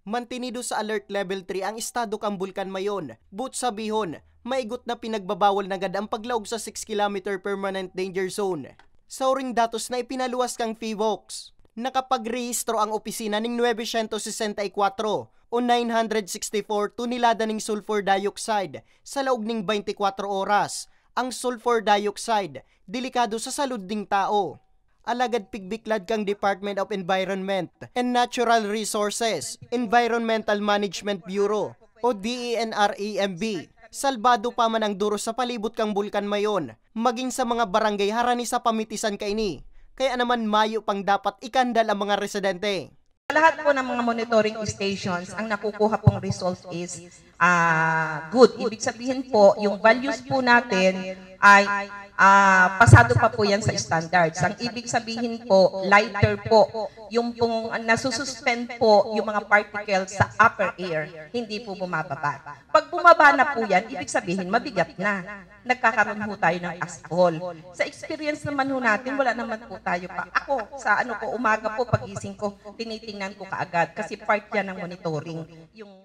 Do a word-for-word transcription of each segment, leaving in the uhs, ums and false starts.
Mantinido sa Alert Level three ang estado kan Bulkan Mayon. Boot sabihon, maigot na pinagbabawal na gad ang paglaog sa six kilometer permanent danger zone. Sa uring datos na ipinaluwas kan PHIVOLCS, nakapagrehistro ang opisina ning nuebe siyento sesenta y kwatro o nine hundred sixty-four tonelada ning sulfur dioxide sa laog ning baynte kwatro oras. Ang sulfur dioxide, delikado sa salud ning tao. Alagad pigbiklad kan Department of Environment and Natural Resources, Environmental Management Bureau o D E N R E M B, salbado pa man ang duros sa palibot kan Bulkan Mayon, magin sa mga barangay harani sa pamitisan kaini. Kaya naman mayo pang dapat ikandal ang mga residente. Lahat po ng mga monitoring stations, ang nakukuha pong result is ah, good. Ibig sabihin po, yung values po natin ay ah, pasado pa po yan sa standards. Ang ibig sabihin po, lighter po. Yung pong nasususpend po yung mga particles sa upper air, hindi po bumababa. Pag bumaba na po yan, ibig sabihin mabigat na. Nagkakaroon ho tayo ng asphalt. Sa experience naman ho natin, wala naman po tayo pa. Ako, sa ano ko, umaga po, pagising ko, tinitingnan ko kaagad kasi part yan ng monitoring. Yung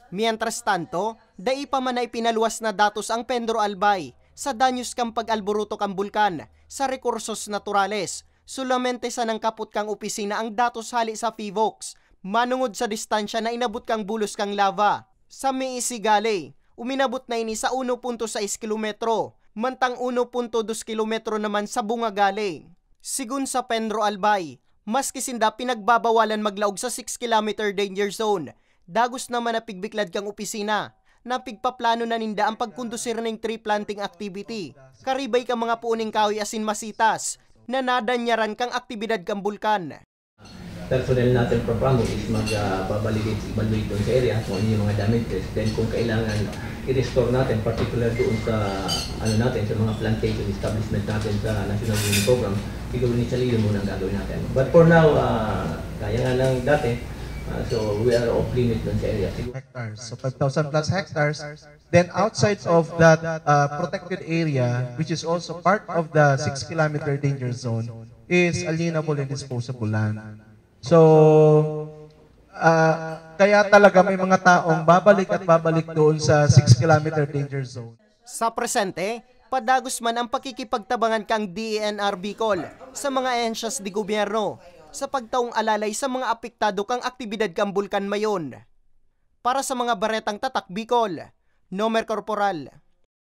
Mientras tanto, dai pa man na ipinaluwas na datos ang Pedro Albay sa danyos kan pag-alboroto kan bulkan sa rekursos naturales. Solamente sa nangkapot kang opisina ang datos hale sa PHIVOLCS, manongod sa distansya na inabot kang bulos kang lava. Sa Miisigali, uminabot na ini sa uno punto sais kilometro, mantang uno punto dos kilometro naman sa Bungagali. Sigon sa Pedro Albay, maski sinda pinagbabawalan maglaog sa six kilometer danger zone, dagos naman na pigbiklad kang opisina na pigpaplano na ninda ang pagkondusir ning tree planting activity, karibay kan mga puon ning kahoy asin masitas na nadanyaran kang aktibidad kan bulkan. Personnel natin programo is mag uh, babalidate, evaluate doon sa area kung ano yung mga damages. Then kung kailangan i-restore natin, particular doon sa ano natin, sa mga plantation establishment natin sa National Green Program, siguro initially yun muna ang gagawin natin. But for now, uh, kaya nga lang dati, uh, so we are off limit doon sa area. Siguro hectares. So five thousand plus hectares. Then outside of that uh, protected area, which is also part of the six kilometer danger zone, is alienable and disposable land. So, uh, kaya talaga may mga taong babalik at babalik doon sa six kilometer danger zone. Sa presente, padagos man ang pakikipagtabangan kang D E N R Bicol sa mga ahensyas de gobyerno sa pagtaong alalay sa mga apektado kang aktibidad kang Bulkan Mayon. Para sa mga Baretang Tatak Bicol, Nomer Corporal.